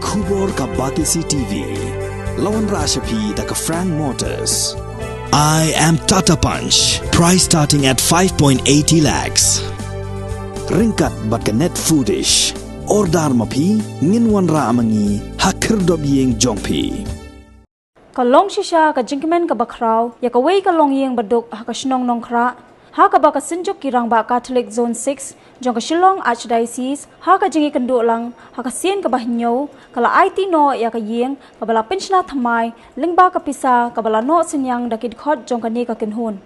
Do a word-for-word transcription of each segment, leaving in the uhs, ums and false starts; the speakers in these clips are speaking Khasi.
Khubor ka Batesi T V. La wanrah sha phi da ka Frank Motors. I am Tata Punch. Price starting at five point eighty lakhs. Ryngkat bad ka Net Foodish. Order ma phi, ngin wanrah ma ngi ha khyrdop ïing jong phi. Ka long shisha ka jingkmen kaba khraw ïa kawei ka longïing baduk ha ka shnong Nongkhrah, ha kaba ka Synjuk ki Rangbah Catholic Zone six jong ka Shillong Archdiocese, ha ka jingïakynduh lang ha ka sien kaba hynñiew, ka la aiti noh ïa ka ïing kaba la pynshna thymmai lyngba ka pisa kaba la noh synñiang da ki dkhot jong kane ka kynhun.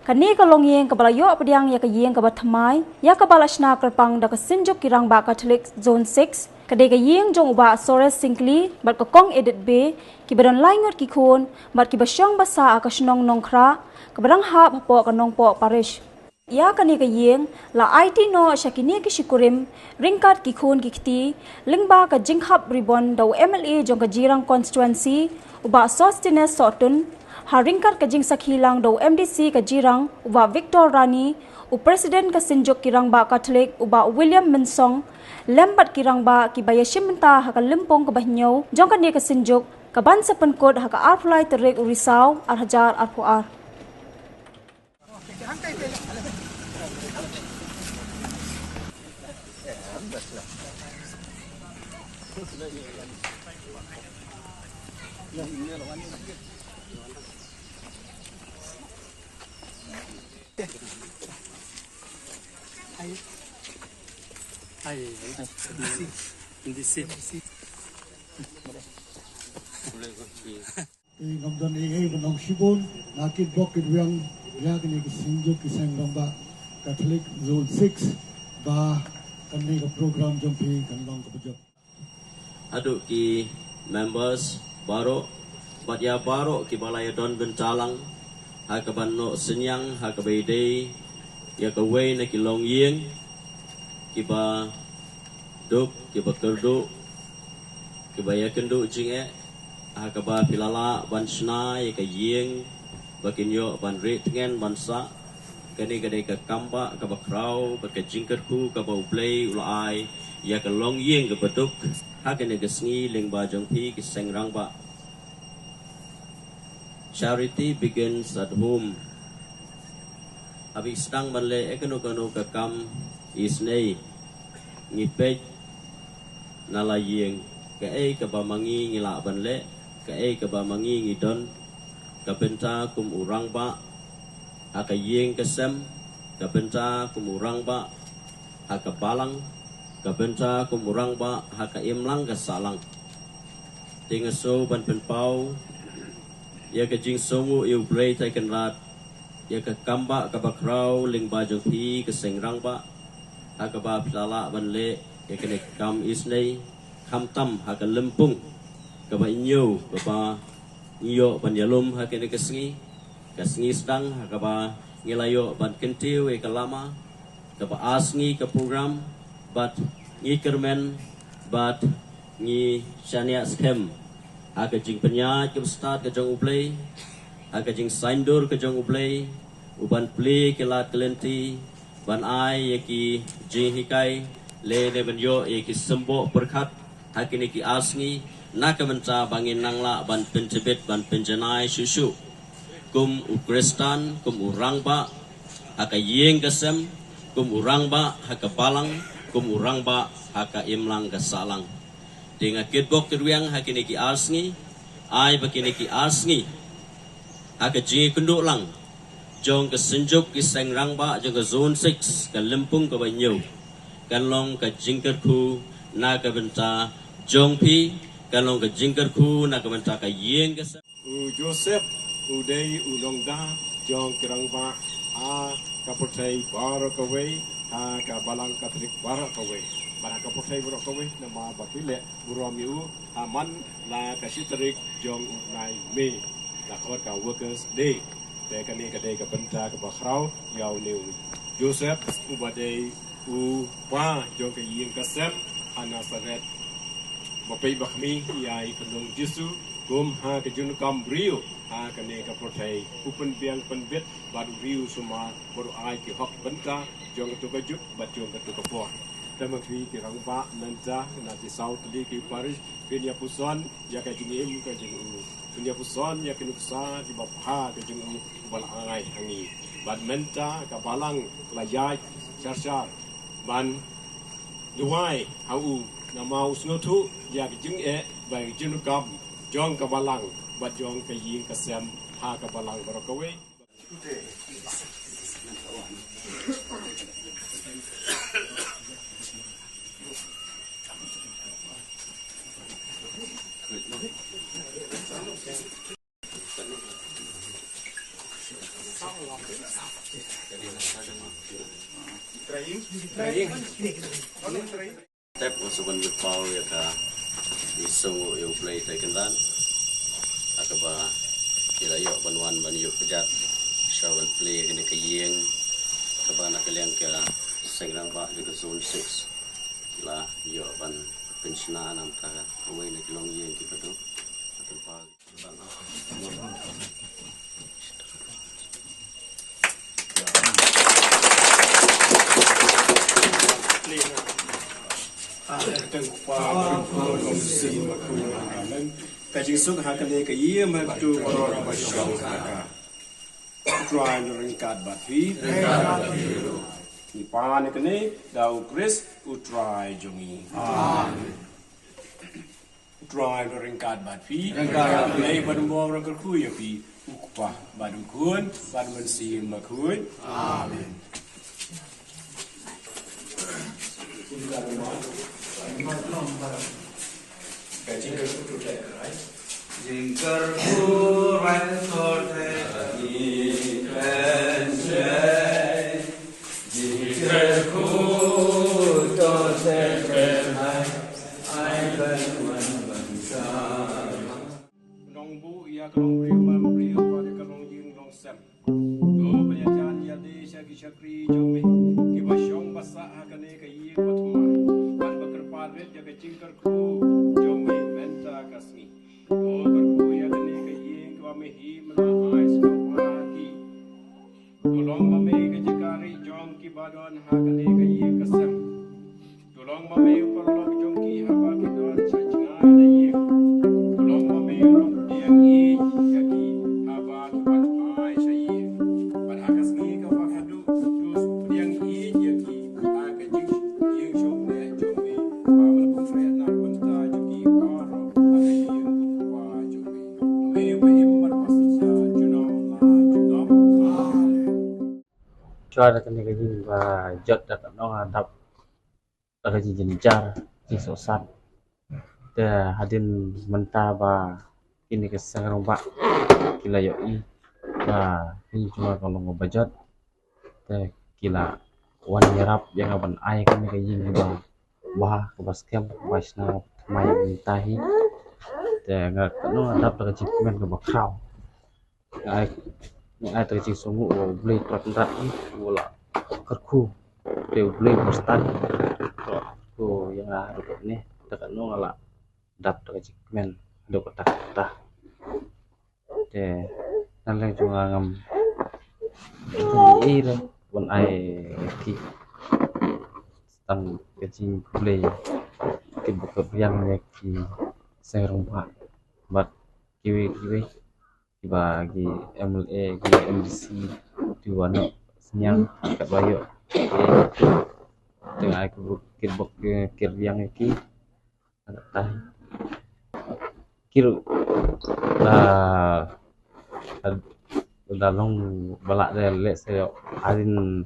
Kane ka longïing kaba la ïoh pdiang ïa ka ïing kaba thymmai, ïa kaba la shna kyrpang da ka Synjuk ki Rangbah Catholic Zone six, ka dei ka ïing jong u Bah Sores Syngkli bad ka Kong Edith Bey, kiba don lai ngut ki khun bad kiba shong basa ha ka shnong Nongkhrah, kaba dang hap hapoh ka Nongpoh Parish. Ïa kane ka ïing la aiti noh sha kine ki shikurim ryngkat ki khun ki kti, lyngba ka jingkhap ribbon da u M L A jong ka Jirang Constituency, u Bah Sosthenes Sohtun, ha ryngkat ka jingsakhi lang da u M D C ka Jirang, u Bah Victor Rani, u President ka Synjuk ki Rangbah Catholic, u Bah William Mynsong, lem bad ki rangbah kiba ïashim bynta ha ka lympung kaba hynñiew jong kane ka Synjuk, kaban sa pynkut ha ka arphew lai tarik u Risaw, ar hajar arphew ar. Te ngam don ei ei ban ong shibun, nga kitbok kitrwiang ïa kane ka Synjuk ki Seng Rangbah Catholic Zone six, ba kane ka program jong phi kan long kaba jop. Haduh ki members baroh, bad ïa baroh kiba la ïadon bynta lang ha kaban noh synñiang ha kaba ïadei ïa kawei na ki longïing kiba duk, kiba kyrduh, kiba ïakynduh jingeh, ha kaba phi la lah ban shna ïa ka ïing ba kin ïoh ban rieh tngen ban sah. Kane ka dei ka kambah kaba khraw bad ka jingkyrkhu kaba U Blei u la ai ïa ka longïing kaba duk ha kane ka sngi lyngba jong phi ki Seng Rangbah. Charity begins at home. Haba ngi sdang ban leh ïa kano kano ka kam isynei, ngi peit na la ïing, kaei kaba ma ngi ngi lah ban leh, kaei kaba ma ngi ngi don, ka bynta kum u rangbah ha ka ïing ka sem, ka bynta kum u rangbah ha ka balang, ka bynta kum u rangbah ha ka imlang ka sahlang. Te nga sngew ban pynpaw ïa ka jingsngewnguh ïa U Blei Trai Kynrad ïa ka kambah kaba khraw lyngba jong phi ki Seng Rangbah, ha kaba phi la lah ban leh ïa kane ka kam isynei, khamtam ha ka lympung kaba hynñiew kaba ngi ïoh ban ïalum ha kane ka sngi, ka sngi sdang ha kaba ngi la ïoh ban kyntiew ïa ka lama, kaba ar sngi ka program, bad ngi kyrmen, bad ngi shaniah skhem ha ka jingpynïaid kaba stad ka jong U Blei, ha ka jingsaindur ka jong U Blei, u ban plie ki lad ki lynti, ban ai ïa ki jinghikai, lane ban ïoh ïa ki symboh pyrkhat ha kine ki ar sngi, na ka bynta ba ngin nang lah ban pyntbit ban pynjanai shuh shuh kum u Khristan, kum u rangbah ha ka ïing ka sem, kum u rangbah ha ka balang, kum u rangbah ha ka imlang ka sahlang. Te nga kitbok kitrwiang ha kine ki ar sngi, ai ba kine ki ar sngi ha ka jingïakynduh lang jong ka Synjuk ki Seng Rangbah jong ka Zone six, ka lympung kaba hynñiew, kan long ka jingkyrkhu na ka bynta jong phi, kan long ka jingkyrkhu na ka bynta ka ïing ka sem. U Joseph u dei u nongda jong ki rangbah ha ka pyrthei baroh kawei, ha ka Balang Katholik baroh kawei, bad ha ka pyrthei baroh kawei, namar ba ki leh burom ïa u ha man la ka shi tarik jong u bnai May, la khot ka Workers' Day. Te kane ka dei ka bynta kaba khraw ïa une u Joseph, uba dei u pa jong ka ïing ka sem ha Nasareth, ba peit ba khmih ïa i Kynrad Jisu kum ha ka jingdonkam briew ha kane ka pyrthei, u pynbiang pynbit bad u riewsumar, bad u ai ki hok bynta jong kato ka juk bad jong kato ka por. Te ma phi ki rangbah mynta na ki saw tylli ki parish, phin ïa puson ïa ka jingim ka jong u, phin ïa puson ïa ki nuksa kiba bha ka jong u ba la ai ha ngi. Bad mynta ka balang la ïaid shar shar ban duwai ha u, namar u sngewthuh ïa ka jingeh bad ka jingdonkam jong ka balang bad jong ka ïing ka sem ha ka balang baroh kawei. Tep, nga shu ban ïa paw ïa ka, i song ïa u Blei Trai Kynrad, ha kaba ki la ïoh ban wan ban ïoh kjat sha ban plie ïa kane ka ïing kaba na ka liang ka seng rangbah jong ka Zone six. Ki la ïoh ban pynshna na ka bynta kawei na ki longïing kiba duk. Nga shu ban paw. Ka jingsuk ha kane ka ïing, mynta baroh ba shong ha ka. U Trai un ryngkat bad phi. Ngi pan ïa kane da u Khrist u Trai jong ngi. Amen. U Trai un ryngkat bad phi. Ryngkat bad phi. Lei bad u Blei un kyrkhu ïa phi. U Kpa bad u Khun bad u Mynsiem Bakhuid. Amen. Ka jingkyrkhu to te ka rai. Jingkyrkhu rai to te ka rai. Jingkyrkhu to te ka rai. Ai ban wan ban sa. Nongbuh ïa ka longbriew marbriew bad ïa ka longïing longsem. To ban ïajan ïalade sha ki shakri jong me kiba shong ba sah ha kane ka ïing ba thymmai, bad ba kyrpad rit ïa ka jingkyrkhu jong me mynta ka sngi. To kyrkhu ïa kane ka ïing kaba me hi mynta, ai sngewbha ha ki. To long ma me ka jaka rieh jong kiba don ha kane ka ïing ka sem. To long ma me u paralok jong ki haba ki don sha jngai na ïing. To long ma me u nongpdiang ïeit ïa ki haba ki wan phai sha ïing. Bad ha ka sngi kaba khatduh to pdiang ïeit ïa ki ha ka jingïing shong leh jong me, ba me la pynkreh na ka bynta jong ki baroh ha ka ïing u Kpa jong me. Me uba im bad uba shisha junom la junom. Amen. Shuwa da kane ka jingba jot da ka nong, ah, dap da ka jingjynjar, jingsohsat. Te hadien mynta ba kine ki seng rangbah ki la ïohi ba kine ki jingmut ka long kaba jot, te ki la wan ïarap ïa nga ban ai kane ka ïing kaba bha, kaba skhem, kaba shna thymmai mynta hi. Te nga, ka nong nga dap da ka jingkmen kaba khraw. Nga ai, nga ai da ka jingsngewnguh ba U Blei Trai Kynrad hi u la kyrkhu. Te U Blei ba stan to kyrkhu ïa nga haduh katne. Te ka nong nga la dap da ka jingkmen haduh katta katta. Te nangne jong nga ngam ei ei ruh ban ai ki, tang ka jingkhublei kaba kyrpang ïa ki seng rangbah bad kiwei kiwei kiba ki M L A, ki M D C, kiba noh synñiang katba ïoh. Te nga ai kaba kyrpang ïa ki. Ki ruh da, da long ba lah de leh sa ïoh hadien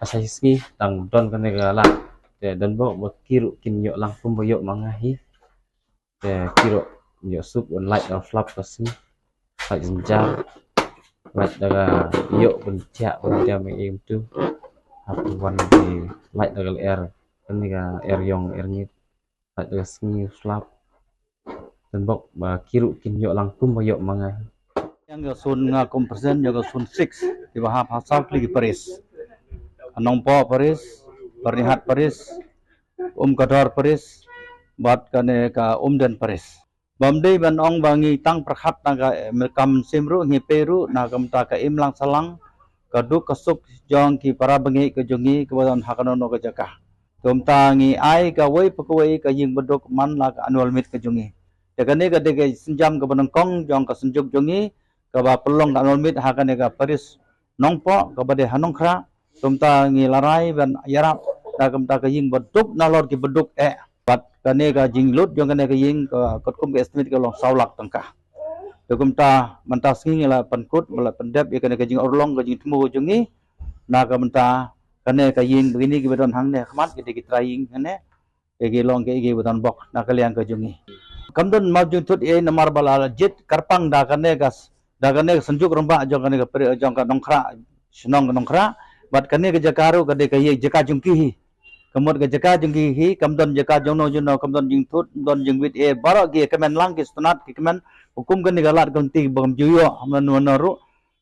sa shi sngi dang don kane ka lad. Te don bok ba ki ruh kin ïoh lang kumba ïoh ma nga hi. Te ki ruh ïoh suk ban lait da flap ka sngi. Lait jynjar. Lait da ka ïoh ban thiah ban thiah ma im tu. Hap wan ki lait da ka lyer. Kane ka lyer ïong lyer ngit. Lait da ka sngi u slap. Te bok ba ki ruh kin ïoh lang kumba ïoh ma nga. Ïa ka zone, nga kum president ïa ka zone six kiba hap ha saw tylli ki parish. Nongpoh parish, Byrnihat parish, Umkador parish, bad kane ka Umden parish. Bym dei ban ong ba ngi tang pyrkhat na ka, eh, kam mynsiem ruh, ngi peit ruh na ka bynta ka imlang sahlang, ka duk ka suk jong ki para bangeit ka jong ngi kiba don ha kano kano ka jaka. Kumta ngi ai kawei pa kawei ka ïing baduk man la ka annual meet ka jong ngi. Te kane ka dei ka sienjam kaba nyngkong jong ka synjuk jong ngi kaba pynlong ka annual meet ha kane ka parish Nongpoh kaba dei ha Nongkhrah. Kumta ngi la rai ban ïarap da kumta ka ïing baduk nalor ki baduk eh. Bad kane ka jinglut jong kane ka ïing ka katkum ka estimate ka long saw lak tyngka. Te kumta mynta sngi ngi la pynkut ba la pyndep ïa kane ka jingurlong ka jingthmu jong ngi. Na ka mynta kane ka ïing ba kine kiba don hangne khmat ki dei ki trai ïing hangne. Ki long ki ki ba don bok na ka liang ka jong ngi. Kam don map jingthut ei namar ba la jied kyrpang da kane ka da kane ka synjuk rangbah jong kane ka pari jong ka Nongkhrah, shnong ka Nongkhrah. Bad kane ka jaka ruh ka dei ka ïa jaka jong ki hi. Ka mut ka jaka jong ki hi kam don jaka jong no jong no, kam don jingthut, kam don jingwit ei, baroh ki kmen lang ki sngewtynnat ki kmen. Hukum kane ka lad ka lynti ba kam ju ïoh mano mano ruh.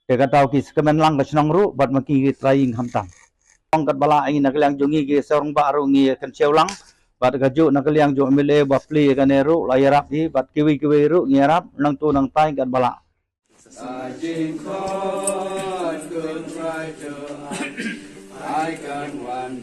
Te kata ki kmen lang ka shnong ruh bad ma ki ki trai ïing khamtam. Ong katba lah ngi na ka liang jong ngi ki shnong rangbah ruh ngi kynshew lang. Bad kajuh na ka liang jong M L A ba plie kane ruh la ïarap hi bad kiwei kiwei ruh ngi ïarap nangtu nangtai katba lah. Sa jingkhot khun trai to ai, ai kan wan